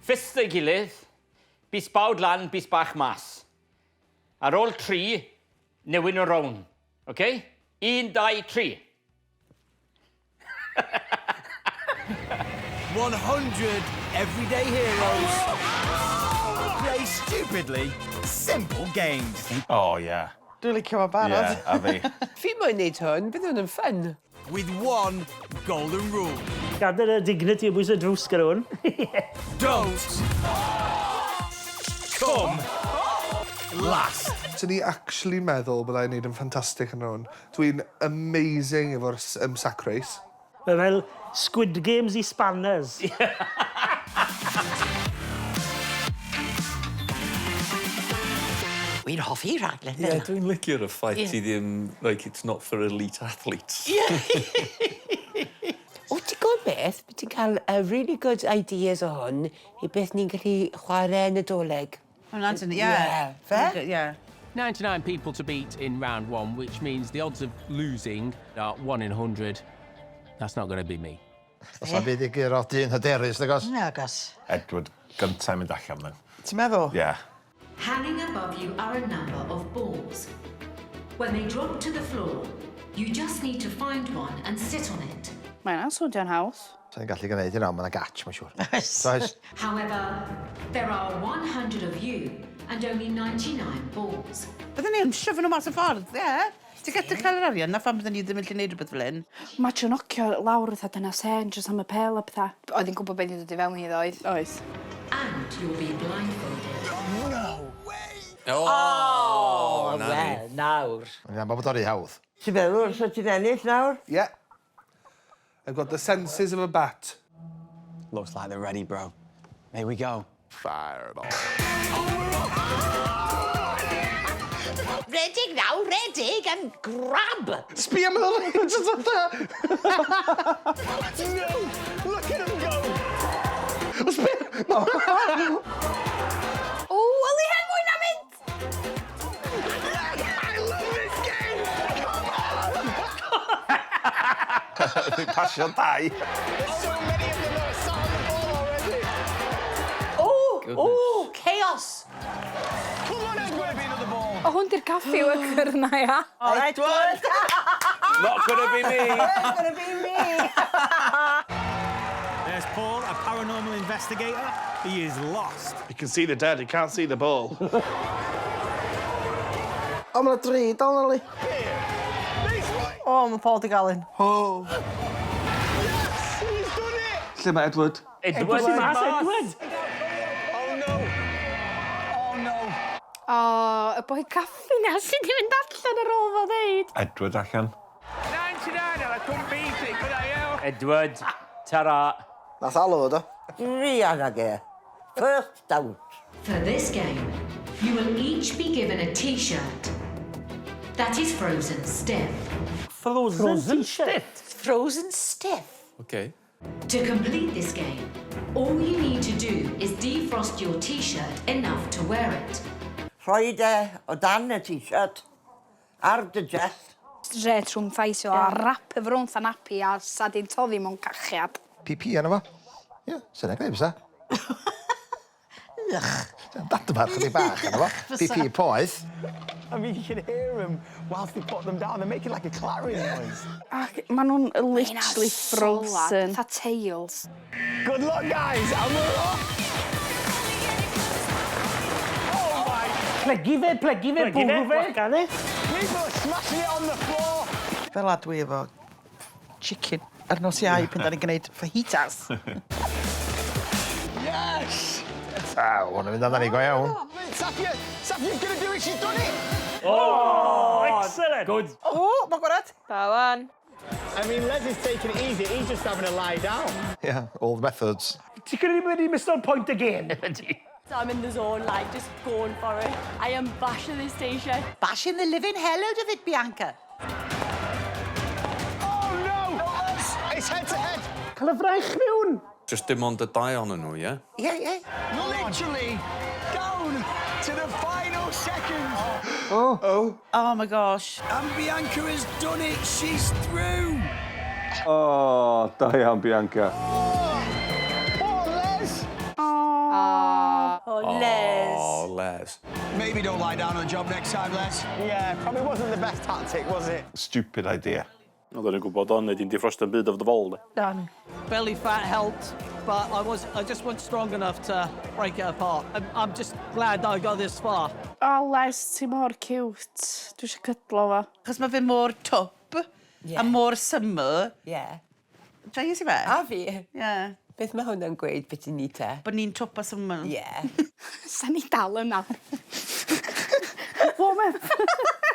Fist ei gilydd, bys bawd lan, bys bach mas. Ar ôl tri, newyn y rown. Ok? Un, dau, tri. 100 everyday heroes play stupidly simple games. Oh, yeah. Dwi'n licio fo barod. Yeah, a fi. Fi moyn neud hwn, bydd hwn yn fun. With one golden rule. Gadael y dignity o bwys y drws gyda hwn. Don't come last. Swn i actually meddwl byddai'n neud yn ffantastig yn hwn. Dwi'n amazing efo'r sack race. Mae fel Squid Games i spanners. Wi'n hoffi rhaglen Ie, yeah, dwi'n licio'r y ffaith ti ddim, like, it's not for elite athletes. O, ti'n gwybod beth? Ti'n cael really good ideas o hwn i beth ni'n gallu chwarae Nadolig. Hwnna'n syni, ie. Ie. Fe? Ie. 99 people to beat in round one, which means the odds of losing are 1 in 100. That's not going to be me. Os na byd i guro dyn hyderus, nag oes? Nagos. Edward gyntaf mynd allan, then. Ti'n meddwl? Yeah. Hanging above you are a number of balls. When they drop to the floor, you just need to find one and sit on it. Mae hwnna'n swnio'n haws. Sa'n gallu gwneud hynna, ond mae'n gatch, mae'n siŵr. Oes. Oes. However, there are 100 of you and only 99 balls. Byddwn ni'n shoving nhw mas y ffordd, ie. Ti'n gallu cael yr arian, na pham byddwn ni ddim yn gallu neud rhywbeth fel hyn. Mae trio nocio lawr fatha dyna sen jyst am y pel a pethau. Oedd hi'n gwybod beth i'n dod i fewn i ddoedd. Oes. And you'll be blindfolded. No way! Oh, na ni. Wel, nawr. Mae'n aml bod o'r rhy hawdd. Ti'n meddwl os ti'n ennill nawr? Yeah. I've got the senses of a bat. Looks like they're ready, bro. Here we go. Fireball. Redig nawr, redig and grab! Sbia am hwnna, just fatha. No! Look at him go! Sbia! O, wel i hen mwy na mynd! I love this game! Come on! Dwi'n pasio dau. There's so many of them that are sat on the ball already. O, chaos! Come on, Edward! Be another ball. O, hwn di'r caffi worker na, ia. Edward! Not gonna be me! It's gonna be me! There's Paul, a paranormal investigator. He is lost. You can see the dead, you can't see the ball. O, mae'n dri dal na li. O, mae Paul di gael un. Oh. Yes! He's done it! Lle mae Edward? Edward Sy'n mas, Edward! Oh no! Oh no! O, y boi caffi na sydd wedi mynd allan ar ôl fo ddeud. Edward allan. 99 and I couldn't beat it, could I? Edward, tara. Nath alw fo, do? Dri arna ge. First out. For this game, you will each be given a t-shirt that is frozen stiff. Frozen t-shirt. Frozen stiff. Okay. To complete this game, all you need to do is defrost your t-shirt enough to wear it. Rhoi e o dan y t-shirt ar dy chest. Straight rhwng thighs o, a wrap efo rownd a nappy a sa di'n toddi mewn cachiad. PP arno fo. Ie, sy'n eglur, bysa. Ych. Dadfar chydig bach arno fo. PP poeth. I mean, you can hear them whilst they put them down. They're making like a clattering noise. Ac maen nhw'n literally frozen. Fatha tails. Good luck, guys, and we're off! Oh my! Plygu fe, plygu fe, bwrw fe. Gan e. People are smashing it on the floor! Fel a dwi efo chicken ar nos Iau pan da ni'n gwneud fajitas. Yes! Aw, hwn yn mynd amdani go iawn. Safia! Safia's gonna do it! She's done it! Oh, excellent. Good. O, mae'n gwarad. Da, wan. I mean, Les is taking it easy. He's just having a lie down. Yeah, all the methods. Ti'n credu bod wedi missed point again? I'm in the zone, like, just going for it. I am bashing this t-shirt. Bashing the living hell out of it, Bianca. Oh no! It's head to head. Cael y fraich mewn. Just dim ond y dau ohonyn nhw, ie? Yeah. Literally down to the final seconds. Oh. Oh my gosh. And Bianca has done it. She's through. Oh, da iawn, Bianca. Oh, poor Les. Oh. players. Maybe don't lie down on the job next time, Les. Yeah, probably wasn't the best tactic, was it? Stupid idea. Oedden nhw'n gwybod o'n neud i'n difrostio'n byd off the ball. De. Done. Belly fat helped, but I was I just wasn't strong enough to break it apart. I'm, I'm just glad I got this far. O, Les, ti mor cute. Dwi eisiau cydlo fo. Chos mae fe mor twp Ie. a mor syml. Ie. Joies i fe? A fi. Ie. Beth mae hwnna'n gweud beth i ni te? Bod ni'n twp a syml. Ie. Sa ni dal yna. Warm up.